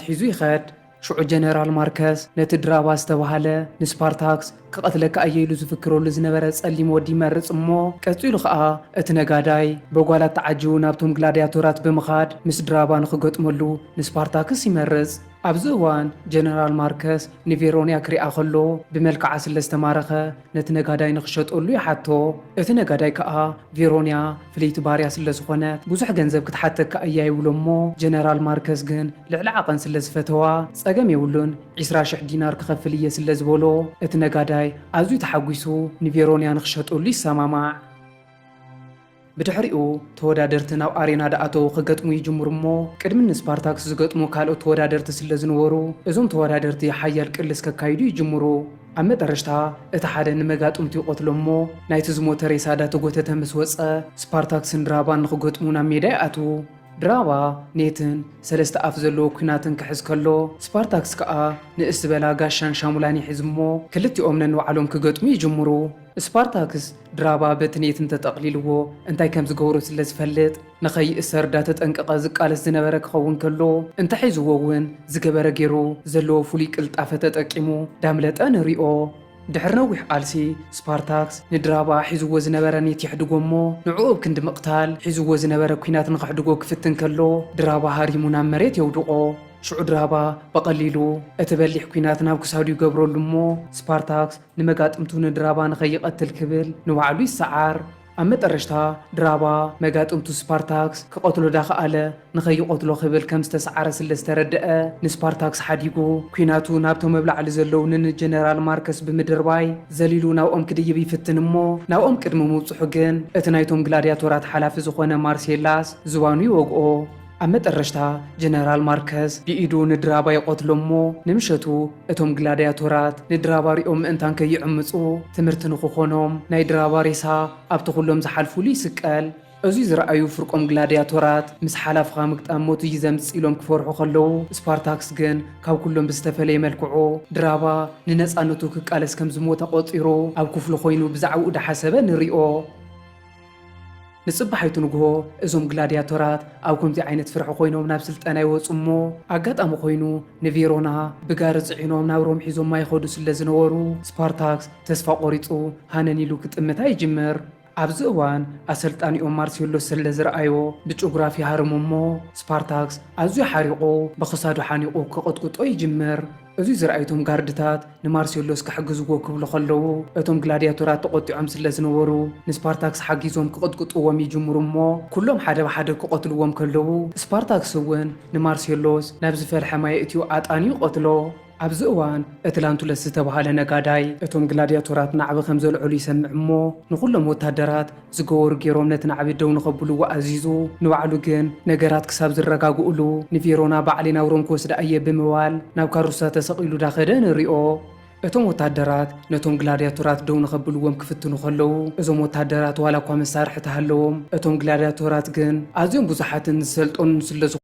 ሒዙ ይኸድ። ሽዑ ጀነራል ማርከስ ነቲ ድራባ ዝተባህለ ንስፓርታክስ ክቐትለካ እየ ኢሉ ዝፍክረሉ ዝነበረ ጸሊም ወዲ ይመርጽ እሞ፣ ቀጺሉ ኸኣ እቲ ነጋዳይ ብጓላት ተዓጂቡ ናብቶም ግላድያቶራት ብምኻድ ምስ ድራባ ንኽገጥመሉ ንስፓርታክስ ይመርጽ። ኣብዚ እዋን ጀነራል ማርከስ ንቬሮንያ ክሪኣ ከሎ ብመልክዓ ስለ ዝተማረኸ ነቲ ነጋዳይ ንኽሸጠሉ ይሓቶ። እቲ ነጋዳይ ከኣ ቬሮንያ ፍልይቲ ባርያ ስለ ዝኾነት ብዙሕ ገንዘብ ክትሓተካ እያ ይብሎ እሞ፣ ጀነራል ማርከስ ግን ልዕሊ ዓቐን ስለ ዝፈተዋ ጸገም የብሉን፣ ዒስራ ሽሕ ዲናር ክኸፍል እየ ስለ ዝበሎ፣ እቲ ነጋዳይ ኣዝዩ ተሓጒሱ ንቬሮንያ ንኽሸጠሉ ይሰማማዕ። ብድሕሪኡ ተወዳደርቲ ናብ ኣሬና ደኣተው ክገጥሙ ይጅምሩ እሞ፣ ቅድሚ ንስፓርታክስ ዝገጥሙ ካልኦት ተወዳደርቲ ስለ ዝነበሩ፣ እዞም ተወዳደርቲ ሓያል ቅልስ ከካይዱ ይጅምሩ። ኣብ መጠረሽታ እቲ ሓደ ንመጋጥምቱ ይቐትሎ እሞ፣ ናይቲ ዝሞተ ሬሳ ዳተጎተተ ምስ ወጸ፣ ስፓርታክስን ድራባን ንኽገጥሙ ናብ ሜዳ ይኣትዉ። ድራባ ኔትን ሰለስተ ኣፍ ዘለዎ ኲናትን ክሕዝ ከሎ፣ ስፓርታክስ ከኣ ንእስ ዝበላ ጋሻን ሻሙላን ይሕዝ እሞ፣ ክልቲኦም ነንባዕሎም ክገጥሙ ይጅምሩ። ስፓርታክስ ድራባ በቲ ኔትን ተጠቕሊልዎ እንታይ ከም ዝገብሮ ስለ ዝፈልጥ፣ ንኸይእሰር ዳተጠንቀቐ ዝቃለስ ዝነበረ ክኸውን ከሎ፣ እንተሒዝዎ እውን ዝገበረ ገይሩ ዘለዎ ፍሉይ ቅልጣፈ ተጠቂሙ ዳምለጠ ንሪኦ። ድሕሪ ነዊሕ ቃልሲ፣ ስፓርታክስ ንድራባ ሒዝዎ ዝነበረ ኔት የሕድጎ እሞ፣ ንዕኡ ኣብ ክንዲ ምቕታል ሒዝዎ ዝነበረ ኲናት ንኸሕድጎ ክፍትን ከሎ፣ ድራባ ሃሪሙ ናብ መሬት የውድቖ። ሽዑ ድራባ ብቐሊሉ እቲ በሊሕ ኲናት ናብ ክሳዱ ይገብረሉ እሞ፣ ስፓርታክስ ንመጋጥምቱ ንድራባ ንኸይቐትል ክብል ንባዕሉ ይሰዓር። ኣብ መጠረሽታ ድራባ መጋጥምቱ ስፓርታክስ ክቐትሎ ዳኸኣለ ንኸይቐትሎ ክብል ከም ዝተሰዓረ ስለ ዝተረድአ፣ ንስፓርታክስ ሓዲጉ ኲናቱ ናብቶም ኣብ ላዕሊ ዘለዉ ንንጀነራል ማርከስ ብምድርባይ ዘሊሉ ናብኦም ክድይብ ይፍትን እሞ፣ ናብኦም ቅድሚ ምብጽሑ ግን እቲ ናይቶም ግላድያቶራት ሓላፊ ዝኾነ ማርሴላስ ዝባኑ ይወግኦ። ኣብ መጠረሽታ ጀነራል ማርከስ ብኢዱ ንድራባ ይቐትሎ እሞ፣ ንምሸቱ እቶም ግላድያቶራት ንድራባ ሪኦም ምእንታን ከይዕምጹ ትምህርቲ ንኽኾኖም ናይ ድራባ ሬሳ ኣብቲ ኩሎም ዝሓልፉሉ ይስቀል። እዙይ ዝረኣዩ ፍርቆም ግላድያቶራት ምስ ሓላፍኻ ምግጣም ሞት እዩ ዘምጽእ ኢሎም ክፈርሑ ከለዉ፣ ስፓርታክስ ግን ካብ ኩሎም ብዝተፈለየ መልክዑ ድራባ ንነጻነቱ ክቃለስ ከም ዝሞተ ቆጺሩ ኣብ ክፍሉ ኮይኑ ብዛዕባኡ ዳሓሰበ ንሪኦ። ንጽባሒቱ ንግሆ እዞም ግላድያቶራት ኣብ ከምዚ ዓይነት ፍርሒ ኮይኖም ናብ ስልጠና ይወጹ እሞ፣ ኣጋጣሚ ኮይኑ ንቬሮና ብጋሪ ጽዒኖም ናብ ሮም ሒዞማ ይኸዱ ስለ ዝነበሩ፣ ስፓርታክስ ተስፋ ቆሪጹ ሃነን ኢሉ ክጥምታ ይጅምር። ኣብዚ እዋን ኣሰልጣኒኦም ማርሴሎስ ስለ ዝረኣዮ ብጭጉራፍ ይሃርሞ እሞ፣ ስፓርታክስ ኣዝዩ ሓሪቑ ብኽሳዱ ሓኒቑ ክቕጥቅጦ ይጅምር። እዙይ ዝረኣዩ እቶም ጋርድታት ንማርሴሎስ ክሕግዝዎ ክብሉ ከለዉ፣ እቶም ግላድያቶራት ተቖጢዖም ስለ ዝነበሩ፣ ንስፓርታክስ ሓጊዞም ክቕጥቅጥዎም ይጅምሩ እሞ፣ ኩሎም ሓደ ብሓደ ክቐትልዎም ከለዉ፣ ስፓርታክስ እውን ንማርሴሎስ ናብ ዝፈልሐ ማይ እትዩ ኣጣንዩ ይቐትሎ። ኣብዚ እዋን እቲ ላንቱለስ ዝተባህለ ነጋዳይ እቶም ግላድያቶራት ናዕቢ ከም ዘልዕሉ ይሰምዕ እሞ፣ ንኹሎም ወታደራት ዝገበሩ ገይሮም ነቲ ናዕቢ ደው ንኸብልዎ ኣዚዙ፣ ንባዕሉ ግን ነገራት ክሳብ ዝረጋግኡሉ ንቬሮና ባዕለይ ናብ ሮም ክወስዳ እየ ብምባል ናብ ካሩሳ ተሰቒሉ ዳኸደ ንሪኦ። እቶም ወታደራት ነቶም ግላድያቶራት ደው ንኸብልዎም ክፍትኑ ከለዉ፣ እዞም ወታደራት ዋላ እኳ መሳርሒ ተሃለዎም፣ እቶም ግላድያቶራት ግን ኣዝዮም ብዙሓትን ዝሰልጠኑን ስለ ዝኾኑ፣